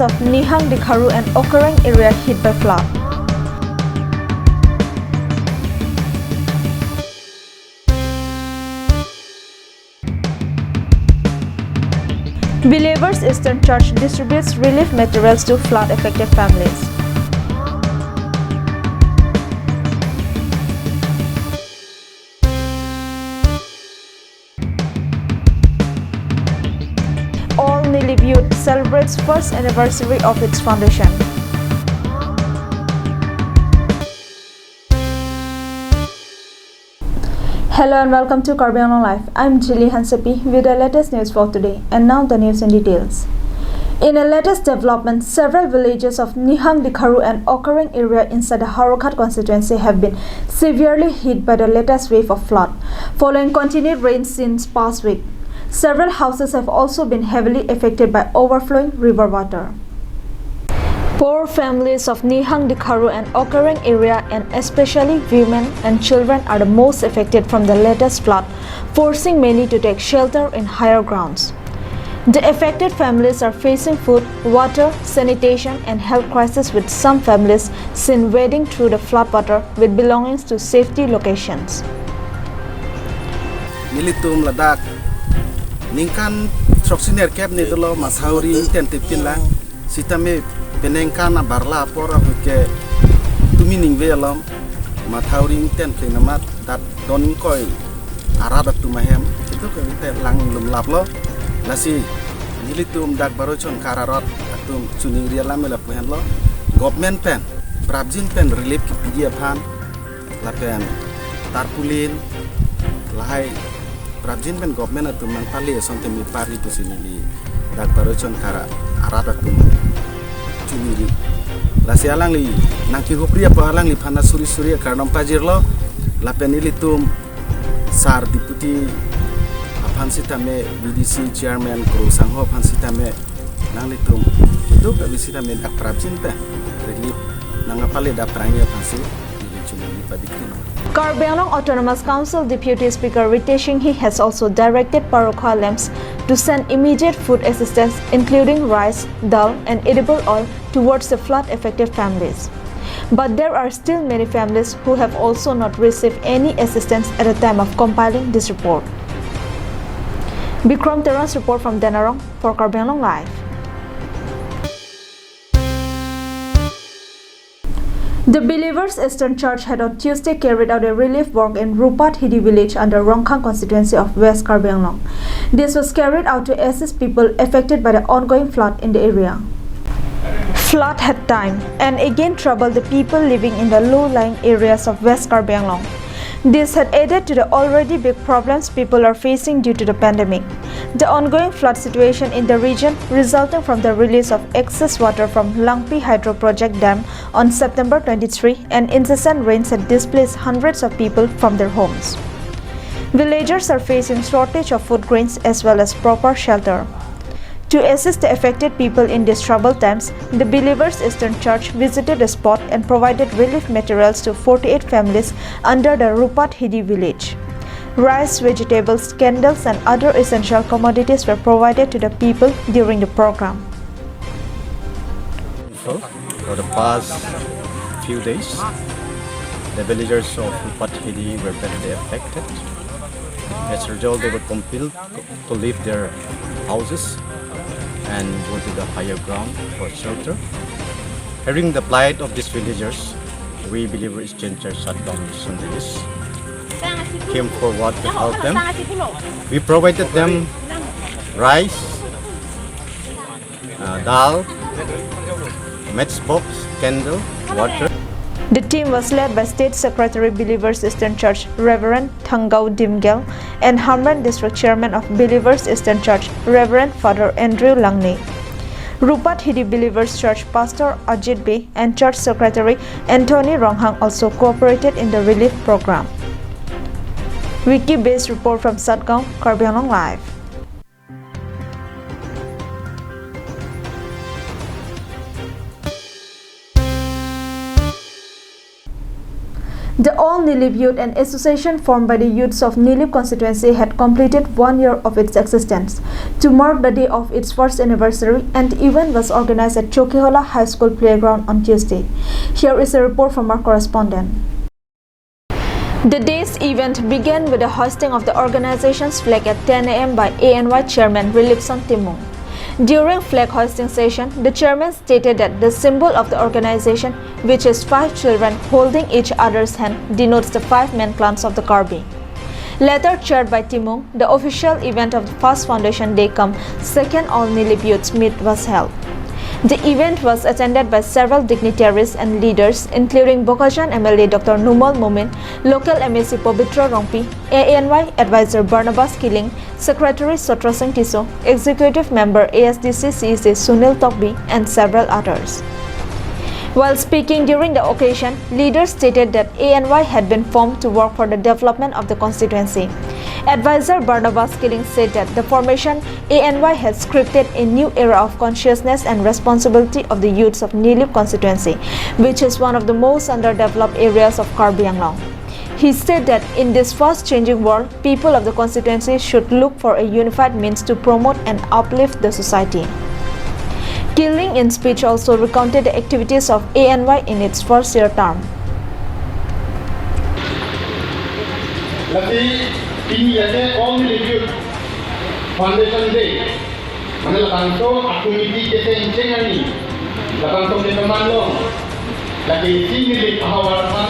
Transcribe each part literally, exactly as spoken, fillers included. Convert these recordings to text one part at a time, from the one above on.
of Nihang Dikharu and Okareng area hit by flood. Believers Eastern Church distributes relief materials to flood affected families. All Nilip Youth celebrates first anniversary of its foundation. Hello and welcome to Karbi Anglong Live. I'm Jili Hansepi with the latest news for today. And now the news in details. In the latest development, several villages of Nihang Dikharu and Okareng area inside the Howraghat constituency have been severely hit by the latest wave of flood, following continued rain since past week. Several houses have also been heavily affected by overflowing river water. Poor families of Nihang Dikharu and Okareng area, and especially women and children, are the most affected from the latest flood, forcing many to take shelter in higher grounds. The affected families are facing food, water, sanitation, and health crisis, with some families seen wading through the flood water with belongings to safety locations. Nelitum ladak ningkan throksi nerkep ni dolo mathauri ingten tipin la, sitame peningkan abarla apor ahut ke tumi ningve alom mathauri ingten ke namat dat don ingkoi arat atum ahem itu ke te lang lumlaplo. Lasi nelitum dak Baroichon Khar arat atum chuningri alam lapu henlo, government pen prapjin pen relief kipiji aphan lapen tarpaulin lahai prapjin pen government atum nangpale asonte mepari pusi neli dak Baroichon Khar arat atum chuningri. Lasi alangli nangkihupri apot alangliphan suri suri akardom pajirlo, lapen nelitum sar deputy aphan sitame, B D C chairman Kro Sangho aphan sitame, nanglitum itu kali sitame dak prapjin pen relief nangpale dak prangni aphansi neli chuningri padikrima. Karbi Anglong Autonomous Council Deputy Speaker Ritesh Enghi has also directed Parokho Alems to send immediate food assistance, including rice, dal, and edible oil, towards the flood affected families. But there are still many families who have also not received any assistance at the time of compiling this report. Bikram Teron's report from Denarong for Karbi Anglong Live. The Believers Eastern Church had on Tuesday carried out a relief work in Rupat Hidi village under Rongkhang constituency of West Karbi Anglong. This was carried out to assist people affected by the ongoing flood in the area. Flood had time and again troubled the people living in the low-lying areas of West Karbi Anglong. This had added to the already big problems people are facing due to the pandemic. The ongoing flood situation in the region, resulting from the release of excess water from Langpi Hydro Project Dam on September twenty-three and incessant rains, had displaced hundreds of people from their homes. Villagers are facing shortage of food grains as well as proper shelter. To assist the affected people in these troubled times, the Believers Eastern Church visited the spot and provided relief materials to forty-eight families under the Rupat Hidi village. Rice, vegetables, candles, and other essential commodities were provided to the people during the program. For the past few days, the villagers of Rupat Hidi were badly affected. As a result, they were compelled to leave their houses and go to the higher ground for shelter. Hearing the plight of these villagers, we Believers Eastern Church Satgaon Mission Village came forward to help them. We provided them rice, uh, dal, matchbox, candle, water. The team was led by State Secretary, Believers Eastern Church, Reverend Thangau Dimgel, and Hamren District Chairman of Believers Eastern Church, Reverend Father Andrew Langne. Rupat Hidi Believers Church Pastor Ajit Bey and Church Secretary Anthony Ronghang also cooperated in the relief program. Wiki-based report from Satgaon, Karbi Anglong Live. The All Nilip Youth, an association formed by the youths of Nilip constituency, had completed one year of its existence. To mark the day of its first anniversary, an event was organized at Chokihola High School playground on Tuesday. Here is a report from our correspondent. The day's event began with the hoisting of the organization's flag at ten a m by A N Y chairman Rilipson Timung. During flag hoisting session, the chairman stated that the symbol of the organization, which is five children holding each other's hand, denotes the five main clans of the Karbi. Later, chaired by Timung, the official event of the first Foundation Day cum second All Nilip Youths Meet was held. The event was attended by several dignitaries and leaders, including Bokajan M L A Doctor Numal Momin, local M A C Pabitra Rongpi, A N Y advisor Barnabas Killing, Secretary Sotra Singh Tisso, Executive Member A S D C C E C Sunil Tokbi, and several others. While speaking during the occasion, leaders stated that A N Y had been formed to work for the development of the constituency. Advisor Barnabas Killing said that the formation A N Y has scripted a new era of consciousness and responsibility of the youths of Nilip constituency, which is one of the most underdeveloped areas of Karbi Anglong. He said that in this fast-changing world, people of the constituency should look for a unified means to promote and uplift the society. Killing in speech also recounted the activities of A N Y in its first year term. Lasi pini ate All Nilip Youth Foundation Day. Mane labangso a-committee kechengcheng arni, labangso keman long, lake isi Nilip ahavar aphan,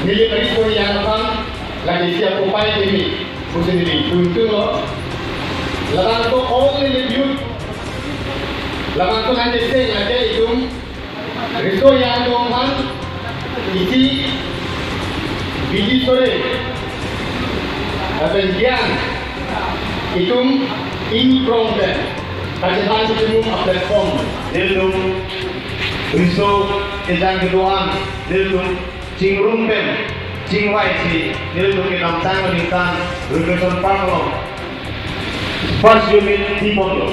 Nilip ariso-ejang aphan, lake isi apopai keme, pusi neli tuntung lo. Labangso All Nilip Youth, labangso nangkecheng lake itum riso-ejang atum aphan, isi bidi sore, lapen gyan itum ingkrong pen kachethan chimum a-platform. Nelitum riso-ejang kedo-an nelitum chingrum pen chingvaisi nelitum kedamtang aningkan Recreation Park along first unit pipon lo.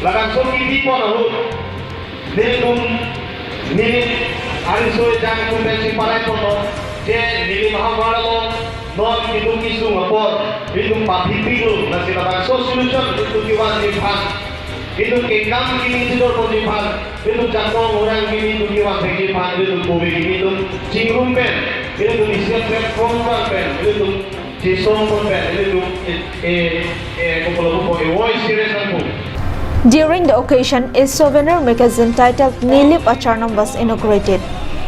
Labangso kepipon ahut nelitum, Nilip ariso-ejang atum pen chingparai ponlo, je Nilip ahavar along non itum kesung apor, itum paphipiklo, lasi labangso solution itum kevanji aphan, itum kekam kimi chedor ponji aphan, itum jakong orang kimi itum kevan thekji aphan, itum kove kimi itum chingrum pen, itum isi a-platform vang pen, itum chisong pon pen, itum, eh, eh, eh, kopilo pupo, eh, voice raise nangpo. During the occasion, a souvenir magazine titled Nilip Acharnam was inaugurated.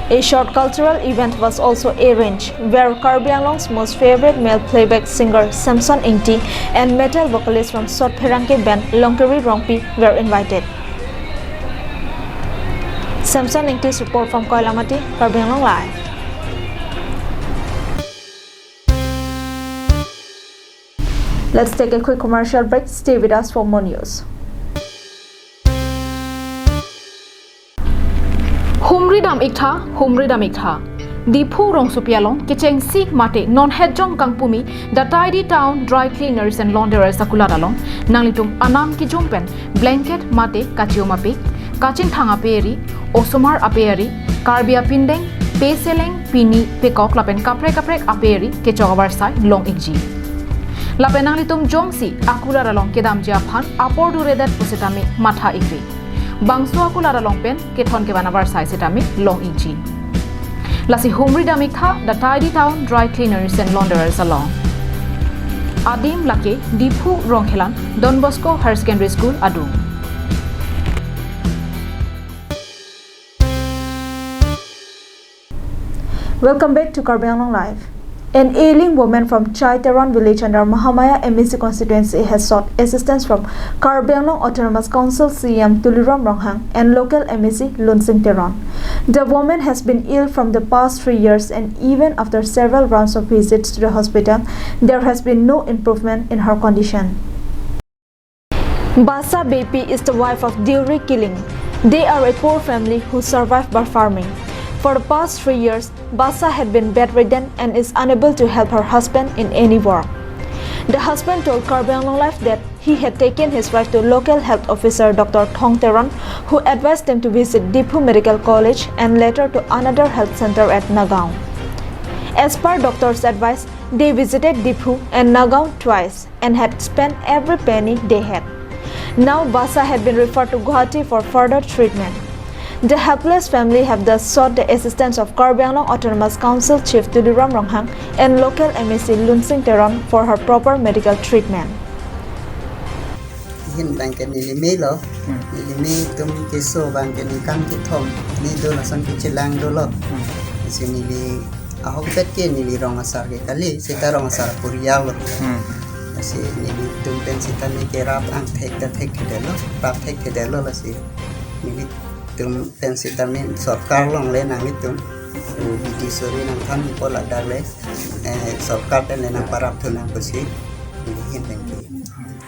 A short cultural event was also arranged, where Karbi Anglong's most favorite male playback singer Samson Ingti and metal vocalist from Sot Pherangke band Longkiri Rongpi were invited. Samson Ingti's report from Koilamati, Karbi Anglong Live. Let's take a quick commercial break. Stay with us for more news. Humri dam-iktha, humri dam-iktha. Diphu rongsopi along kechengsi mate non hetjong kangpumi The Tidy Town Dry Cleaners and Launderers akulat along nanglitum anam kijum pen blanket mate kachium apik, kachingthang ape-ari, osomar ape-ari, Karbi apindeng, peseleng, pini, pekok lapen kaprek kaprek ape-ari kechok avarsai long-ikji. Lapen nanglitum jongsi akulat along kedamji aphan apor duredet pusitame matha-ikri. Bangso akulat along pen kethon kevan avarsai sitame long-ikji. Lasi humri dam-iktha The Tidy Town Dry Cleaners and Launderers along. Adim lake Diphu Rongkhelan Don Bosco Higher Secondary School adung. Welcome back to Karbi Anglong Live. An ailing woman from Chai Teron village under Mahamaya M A C constituency has sought assistance from Karbi Anglong Autonomous Council C E M Tuliram Ronghang and local M A C Lunsing Teron. The woman has been ill from the past three years, and even after several rounds of visits to the hospital, there has been no improvement in her condition. Basa Beypi is the wife of Deuri Killing. They are a poor family who survive by farming. For the past three years, Basa had been bedridden and is unable to help her husband in any work. The husband told Karbi Anglong Live that he had taken his wife to local health officer Doctor Thong Teron, who advised them to visit Diphu Medical College and later to another health center at Nagaon. As per doctor's advice, they visited Diphu and Nagaon twice and had spent every penny they had. Now, Basa had been referred to Guwahati for further treatment. The helpless family have thus sought the assistance of Karbi Anglong Autonomous Council Chief Tuliram Ronghang and local M A C Lunsing Teron for her proper medical treatment. Hin abang ke neli mei lo, Hmm. neli mei atum keso abang ke ningkan kethom, neli do lason kechelang dolo. Hmm. Si neli ahokpet ke neli rong asar ke kali, seta rong asar purial lo. Hmm. Si nelitum pen seta neli kerap angthek ta thekthedetlo, rap thekthedetlo lasi. Nelitum pen seta neli sorkar along le nanglitum, u bidi sori nangthanpo ladak le, eh, sorkar pen le nangparap thu nang pusi, neli hin abang ke.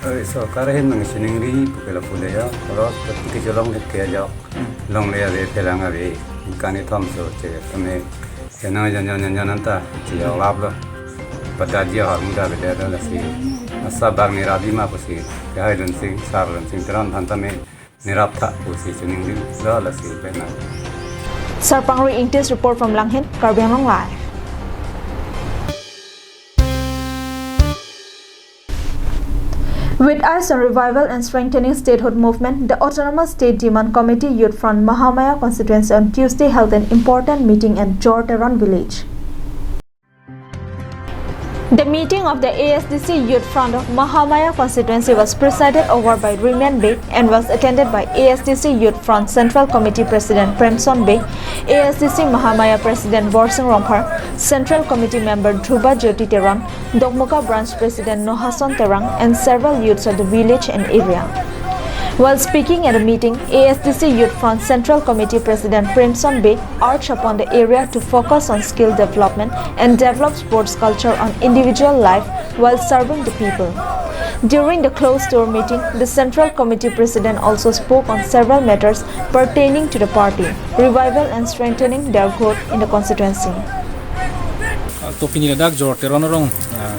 Eh, sorkar ahin nangchiningri pu ke lapu le ya, kalau seperti kecil longle ke ya, Hmm. longle ave, phelang ave, ningkan kethom so che, tame, chena jan jan jan jan anta, che ya lap lo. Pada dia har muda beda ada lasi. Asa bang ni rabi ma pusi, ya hai Lunsing, sar Lunsing Teron aphan tame, nirap tha pusi chiningri lo lasi pena. Sarpangri Ingti's report from Langhin, Karbi Anglong Live. With eyes on revival and strengthening statehood movement, the Autonomous State Demand Committee Youth Front Mahamaya constituency on Tuesday held an important meeting at Jor Teron village. The meeting of the A S D C Youth Front of Mahamaya constituency was presided over by Rimen Bey and was attended by A S D C Youth Front Central Committee President Premson Bey, A S D C Mahamaya President Borsing Rongphar, Central Committee member Dhruba Jyoti Teron, Dokmoka Branch President Nohason Terang, and several youths of the village and area. While speaking at the meeting, A S D C Youth Front Central Committee President Premson Bey urged upon the area to focus on skill development and develop sports culture on individual life while serving the people. During the closed door meeting, the Central Committee President also spoke on several matters pertaining to the party, revival and strengthening their growth in the constituency. Ah, to pini ladak Jor Teron arong, ah,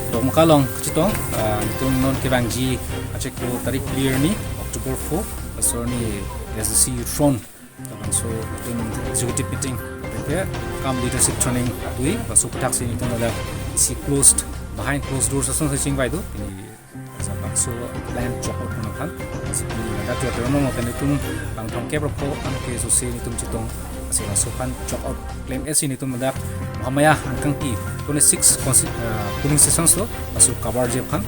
Dokmoka along kachetong, ah, nelitum non kevangji achiklo tarik phli arni October four, laso arni A S D C Youth Front labangso nelitum executive meeting, okay, cum leadership training dui, laso aputhak si nelitum ladak isi closed, behind closed doors asonsi chingvai do, pini labangso plan chok out hono khan. Si pini ladak Jor Teron along nelitum bang thomkep ra pho an ke so si nelitum chetong. Si laso aphan chok out klem-e si nelitum ladak Mahamaya angkangpi twenty-six consti-, ah, polling stations lo, laso cover ji aphan,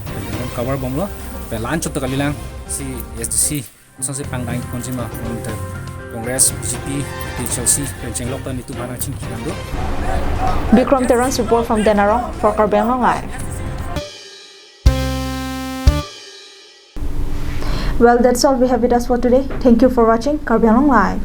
cover bomlo, pen la-an chot ta kalilang, si A S D C asonsi pangdang ponji ma, Congress, B J P, T H L C, pen chenglok ta nelitum aphan nangchingki nang do. Bikram Teron's report from Denarong for Karbi Anglong Live. Well, that's all we have with us for today. Thank you for watching Karbi Anglong Live.